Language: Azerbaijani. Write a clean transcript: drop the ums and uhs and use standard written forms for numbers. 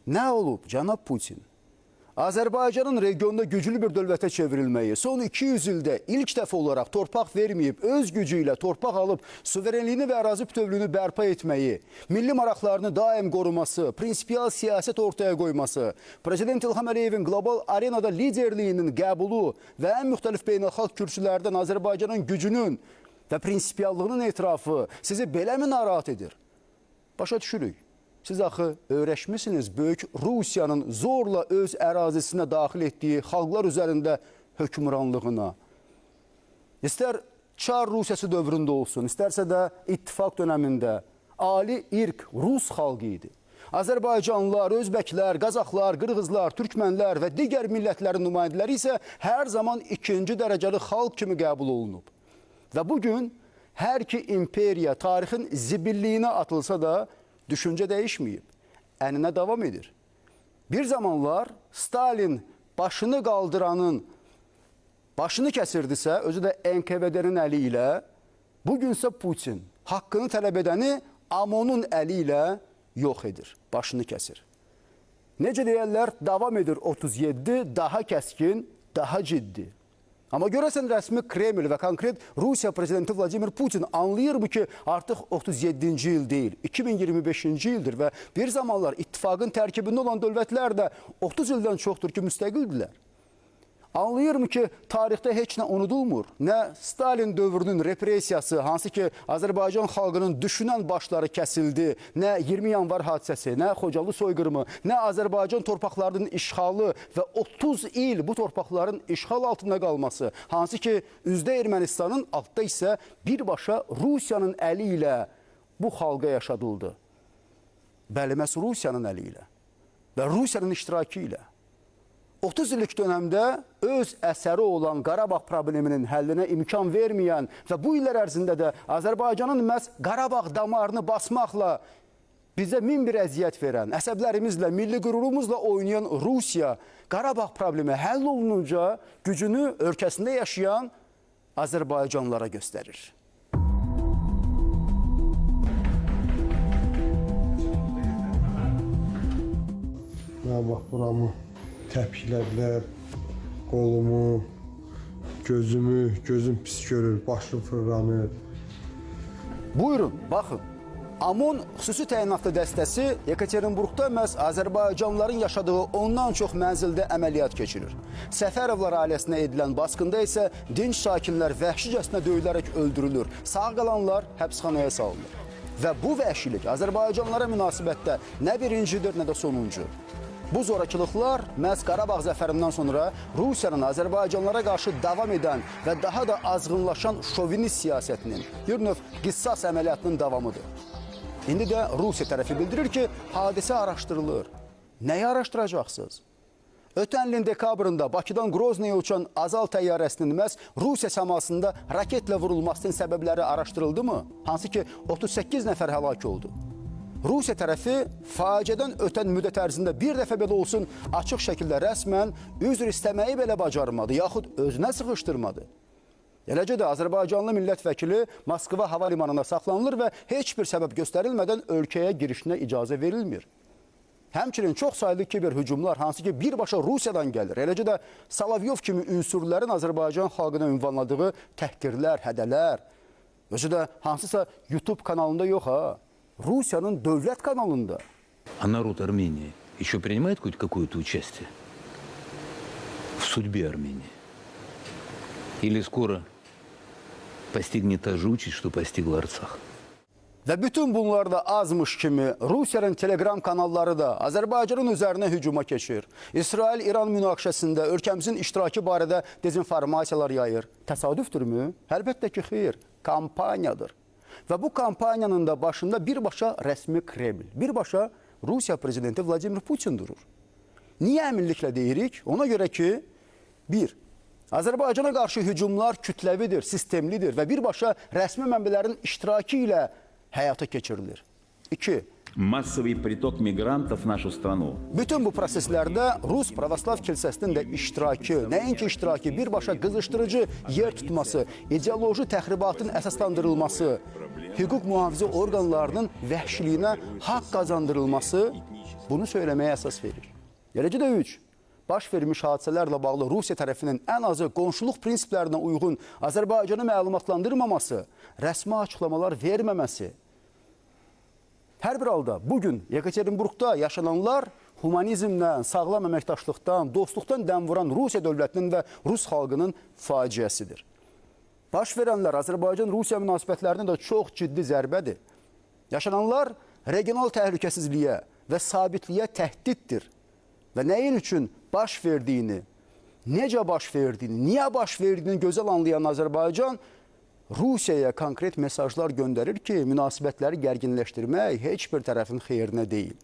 Nə olub, cənab Putin? Azərbaycanın regionda güclü bir dövlətə çevrilməyi, son 200 ildə ilk dəfə olaraq torpaq verməyib, öz gücü ilə torpaq alıb suverenliyini və ərazi bütövlüyünü bərpa etməyi, milli maraqlarını daim qoruması, prinsipial siyasət ortaya qoyması, Prezident İlham Əliyevin qlobal arenada liderliyinin qəbulu və ən müxtəlif beynəlxalq kürsülərdən Azərbaycanın gücünün və prinsipiallığının etirafı sizi beləmi narahat edir? Başa düşürük. Siz axı öyrəşmisiniz böyük Rusiyanın zorla öz ərazisinə daxil etdiyi xalqlar üzərində hökmranlığına. İstər Çar Rusiyası dövründə olsun, istərsə də ittifaq dönəmində ali irq Rus xalqı idi. Azərbaycanlılar, Özbəklər, Qazaxlar, Qırğızlar, Türkmənlər və digər millətlərin nümayəndələri isə hər zaman ikinci dərəcəli xalq kimi qəbul olunub. Və bugün hər iki imperiya tarixin zibilliyinə atılsa da düşüncə dəyişməyib, əninə davam edir. Bir zamanlar Stalin başını qaldıranın başını kəsirdisə, özü də NKVD-nin əli ilə, bugünsə Putin haqqını tələb edəni AMON-un əli ilə yox edir, başını kəsir. Necə deyərlər, davam edir 37, daha kəskin, daha ciddi. Amma görəsən rəsmi Kreml və konkret Rusiya prezidenti Vladimir Putin anlayırmı ki, artıq 37-ci il deyil, 2025-ci ildir və bir zamanlar ittifaqın tərkibində olan dövlətlər də 30 ildən çoxdur ki, müstəqildirlər. Anlayırmı ki, tarixdə heç nə unudulmur? Nə Stalin dövrünün repressiyası, hansı ki Azərbaycan xalqının düşünən başları kəsildi, nə 20 yanvar hadisəsi, nə Xocalı soyqırımı, nə Azərbaycan torpaqlarının işğalı və 30 il bu torpaqların işğal altında qalması, hansı ki üzdə Ermənistanın, altda isə birbaşa Rusiyanın əli ilə bu xalqa yaşadıldı. Bəli, məhz Rusiyanın əli ilə və Rusiyanın iştirakı ilə. 30 illik dönəmdə öz əsəri olan Qarabağ probleminin həllinə imkan verməyən və bu illər ərzində də Azərbaycanın məhz Qarabağ damarını basmaqla bizə min bir əziyyət verən, əsəblərimizlə, milli qürurumuzla oynayan Rusiya Qarabağ problemi həll olununca gücünü ölkəsində yaşayan Azərbaycanlılara göstərir. Mən bax buramı təpiklədilər, qolumu, gözümü, gözüm pis görür, başım fırlanır. Buyurun, baxın. AMON xüsusi təyinatlı dəstəsi Yekaterinburqda məhz Azərbaycanlıların yaşadığı ondan çox mənzildə əməliyyat keçirir. Səfərovlar ailəsinə edilən basqında isə dinc sakinlər vəhşicəsinə döyülərək öldürülür. Sağ qalanlar həbsxanaya salınır. Və bu vəhşilik Azərbaycanlılara münasibətdə nə birincidir, nə də sonuncu. Bu zorakılıqlar məhz Qarabağ zəfərindən sonra Rusiyanın Azərbaycanlılara qarşı davam edən və daha da azğınlaşan şovinist siyasətinin, bir növ qisas əməliyyatının davamıdır. İndi də Rusiya tərəfi bildirir ki, hadisə araşdırılır. Nəyi araşdıracaqsınız? Ötən ilin dekabrında Bakıdan Groznaya uçan Azal təyyarəsinin məhz Rusiya səmasında raketlə vurulmasının səbəbləri araşdırıldı mı? Hansı ki 38 nəfər həlak oldu. Rusiya tərəfi faciədən ötən müddət ərzində bir dəfə belə olsun açıq şəkildə rəsmən üzr istəməyi belə bacarmadı, yaxud özünə sıxışdırmadı. Eləcə də Azərbaycanlı millət vəkili Moskva hava limanında saxlanılır və heç bir səbəb göstərilmədən ölkəyə girişinə icazə verilmir. Həmçinin çox saylı kiber hücumlar, hansı ki birbaşa Rusiyadan gəlir. Eləcə də Solovyov kimi ünsürlərin Azərbaycan xalqına ünvanladığı təhqirlər, hədələr, özü də hansısa YouTube kanalında yox ha, Rusiyanın dövlət kanalında. А народ Армении еще принимает хоть какое-то участие в судьбе Армении? Или скоро постигнет та же участь, что постигла Арцах? Və bütün bunlar da azmış kimi Rusiyanın Telegram kanalları da Azərbaycanın üzərinə hücuma keçir. İsrail-İran münaqişəsində ölkəmizin iştirakı barədə dezinformasiyalar yayır. Təsadüfdürmü? Əlbəttə ki, xeyr. Kampaniyadır. Və bu kampaniyanın da başında birbaşa rəsmi Kreml, birbaşa Rusiya prezidenti Vladimir Putin durur. Niyə əminliklə deyirik? Ona görə ki, bir, Azərbaycana qarşı hücumlar kütləvidir, sistemlidir və birbaşa rəsmi mənbələrin iştirakı ilə həyata keçirilir. İki, Массовый приток мигрантов в нашу страну. Bütün bu proseslərdə Rus Pravoslav Kilsəsinin də iştirakı, nəinki iştirakı, birbaşa qızışdırıcı yer tutması, ideoloji təxribatın əsaslandırılması, hüquq mühafizə orqanlarının vəhşiliyinə haqq qazandırılması bunu söyləməyə əsas verir. Eləcə də 3. Baş vermiş hadisələrlə bağlı Rusiya tərəfinin ən azı qonşuluq prinsiplərinə uyğun Azərbaycanı məlumatlandırmaması, rəsmi açıqlamalar verməməsi. Hər bir halda bugün Yekaterinburqda yaşananlar humanizmdən, sağlam əməkdaşlıqdan, dostluqdan dəm vuran Rusiya dövlətinin və Rus xalqının faciəsidir. Baş verənlər Azərbaycan-Rusiya münasibətlərinə də çox ciddi zərbədir. Yaşananlar regional təhlükəsizliyə və sabitliyə təhdiddir və nəyin üçün baş verdiyini, necə baş verdiyini, niyə baş verdiyini gözəl anlayan Azərbaycan Rusiyaya konkret mesajlar göndərir ki, münasibətləri gərginləşdirmək heç bir tərəfin xeyrinə deyil.